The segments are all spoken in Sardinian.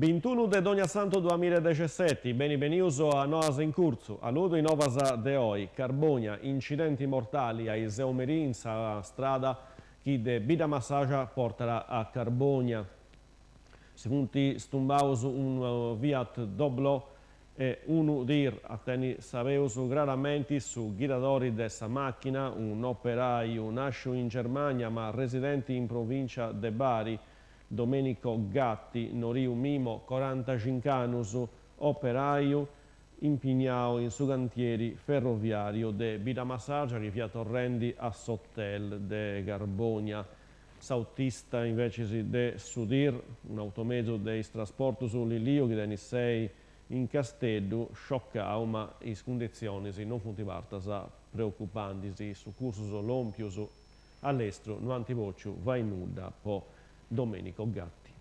Bintunu de Donniassantu duamilla e dexesseti, beni benius a Noas in Curtzu. Alludu is novas de oi, Carbonia, incidenti mortali a is 6 merì in sa strada chi de Biddamassaja portat a Carbonia. Si funt stumbaus unu Fiat Doblò e unu tir, a tenni sa peus craramenti su ghidadori de sa machina, un'operaiu nasciu in Germania ma residenti in provincia de Bari, Domenico Gatti, noriu Mimo, corantacinc'annus, operaiu impignau in su cantieri ferroviariu de Biddamassaja chi fiat torrendi a s'hotel de Carbonia. S'autista invecis de su tir, un'automezu de is trasportus Lilliu chi tenit sei in Casteddu, scioccau ma is cunditzionis non funt partas preocupantis, is sucursus lompius a lestru no ant pòtziu fai nudda po Domenico Gatti.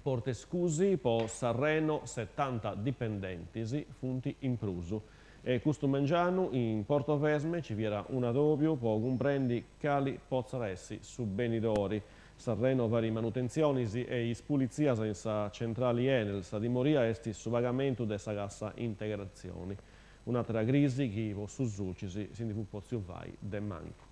Portescusi po sa Renault 70 dipendentis funt in prus. E custu mengianu in Portovesme ci fiat un'adòbiu po cumprendi cali potzat essi su benidori. Sa Renault fait manutentzionis e is pulitzias in sa centrali Enel, sa timoria est su pagamentu de sa cassa integratzioni. Un'àtera crisi chi po su Sulcis si ndi fut pòtziu fai de mancu.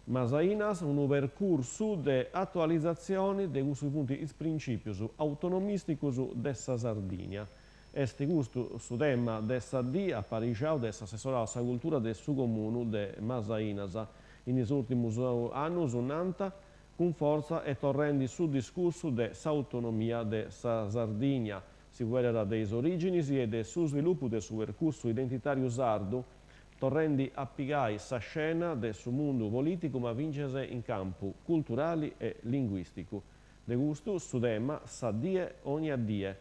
Masainas, unu percursu de atualizatzioni de cussus chi funt is princìpius autonomìsticus de sa Sardigna. Est custu su tema de sa dì aparixau de s'assessorau a sa cultura de su Comunu de Masainas. In is ùrtimus annus nant cun fortza e torrendi su discursu de s'autonomia de sa Sardigna. Si fueddat de is orìginis e de su svilupu de su percursu identitàriu sardu, torrendi a pigai sa scena de su mundu polìticu ma fintzas in campu culturali e linguìsticu. De custu su tema Sa die ogna die,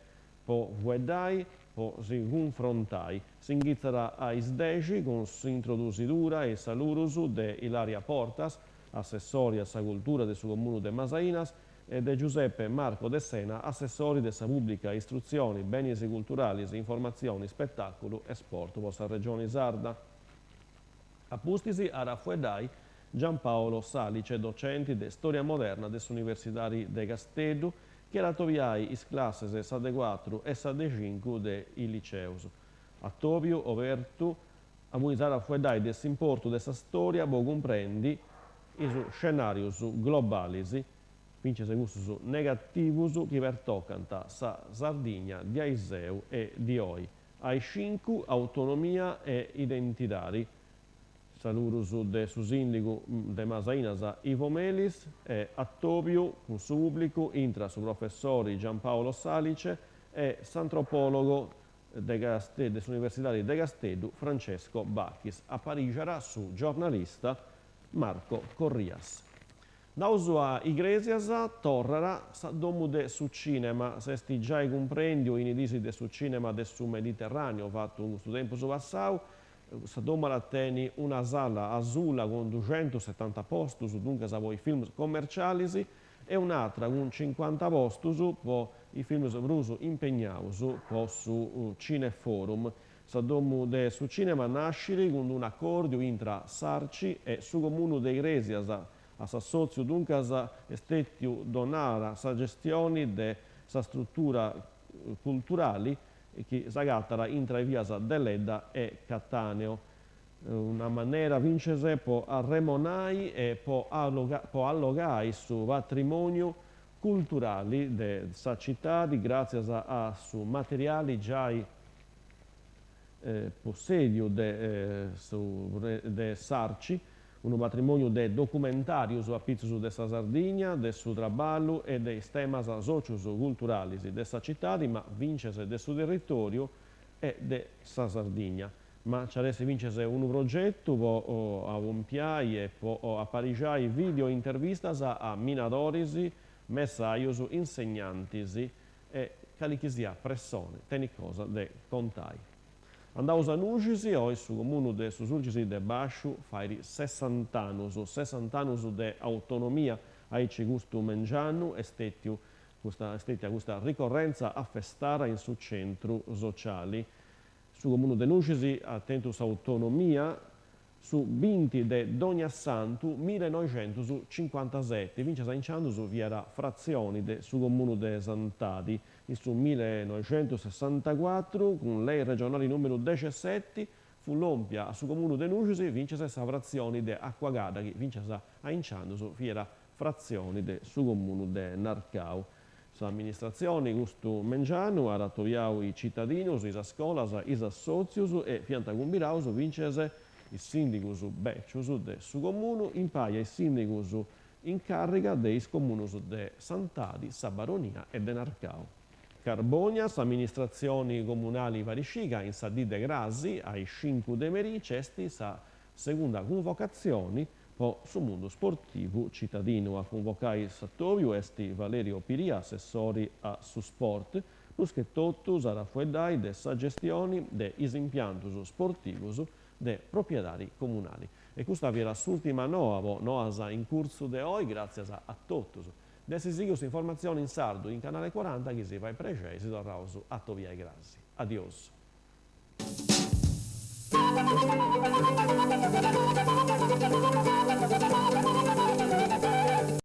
po fueddai, po si cunfrontai. S'inghitzat a is 10 cun s'introdusidura e is salurus de Ilaria Portas, assessori a sa cultura de su Comunu de Masainas, e de Giuseppe Marco Dessena, assessori de sa Pùblica Istrutzioni, Benis Culturalis, Informatzioni, Spetàculu e Sport po sa Regioni Sarda. A pustis at a fueddai Giampaolo Salice, docenti de Storia Moderna de s'Universidadi de Casteddu, chi at a atobiai is classes sa de cuatru e sa de cincu de is liceus. Atòbiu obertu aundi s'at a fueddai de s'importu de sa stòria po cumprendi is scenàrius globalis, fintzas cussus negativus chi pertocant sa Sardigna de aiseu e di oi. A is cincu, autonomia e identidadi. Salurus de su sìndigu de Masainas Ivo Melis e atòbiu cun su pùblicu intra su professori Giampaolo Salice e s'antropòlogo de de s'Universidadi de Casteddu Francesco Bachis. Aparixat su giornalista Marco Corrias. Andaus a Igrèsias, torrat sa domu de su cinema. S'est giai cumprèndiu in is diis de su cinema de su Mediterràneu fatu in custu tempus passau. Sa domu at a tenni una sala asula cun duxentusetanta postus, duncas po is films commercialis, e un'atra cun cincuanta postus po is films prus impegnaus po su Cineforum. Sa domu de su cinema nascit cun un'acòrdiu intra s'Arci e su Comunu de Igrèsias. A s'assòtziu duncas est stètiu donada sa gestioni de sa strutura culturali chi s'agatat intra is vias Deledda e Cattaneo. Una manera fintzas po arremonai e po allogai su patrimòniu culturali de sa citadi gràtzias a su materiali giai possèdiu de de s'Arci, unu patrimòniu de documentàrius a pitzus de sa Sardigna, de su traballu e de is temas sòcius culturalis de sa citadi ma fintzas de su territòriu e de sa Sardigna. Ma nci at essi fintzas unu progetu po apompiai e po aparixai video intervistas a minadoris, messajus, insegnantis e cali chi siat pressoni tenit cosa de contai. Andaus a Nuxis, oi su comunu de su Sulcis de Bàsciu fait sessant'annus, sessant'annus de autonomia, aici custu mengianu est stètiu custa est stètia custa ricorrenza afestara in su centru sociali. Su comunu de Nuxis at tentu s'autonomia su binti de Donniassantu millenoixentus cincuantaseti, fintzas a intzandus fiat fratzioni de su comunu de Santadi. In su millenoixentussessantacuatru, cun lei regionali numeru dexesseti, fut lòmpia a su comunu de Nuxis fintzas sa fratzioni de Acuagadda chi fintzas a intzandus fiat fratzioni de su comunu de Narcau. S'amministratzioni custu mengianu at atobiau is citadinus, is scolas, is assòtzius e fiant cumbiraus fintzas is sìndigus bècius de su comunu impari a is sìndigus in càrriga de is comunus de Santadi, Sa Baronia e de Narcau. Carbònia, S'amministratzioni comunali fait scì ca in sa dì de crasi a is cincu de merì nc'est sa segunda cunvocatzioni po su mundu sportivu citadinu. A cunvocai s'atobiu est Valerio Piria, assessori a su sport. Prus che totu s'at a fueddai de sa gestioni de is impiantus sportivus de propiedadi comunali. E custa fiat s'ùrtima noa po Noas in curtzu de oi, gràtzias a totus de essi sighiu s'informatzioni in sardu in Canale Cuaranta, chi si fait prexei si torraus a atobiai crasi. Adiosu.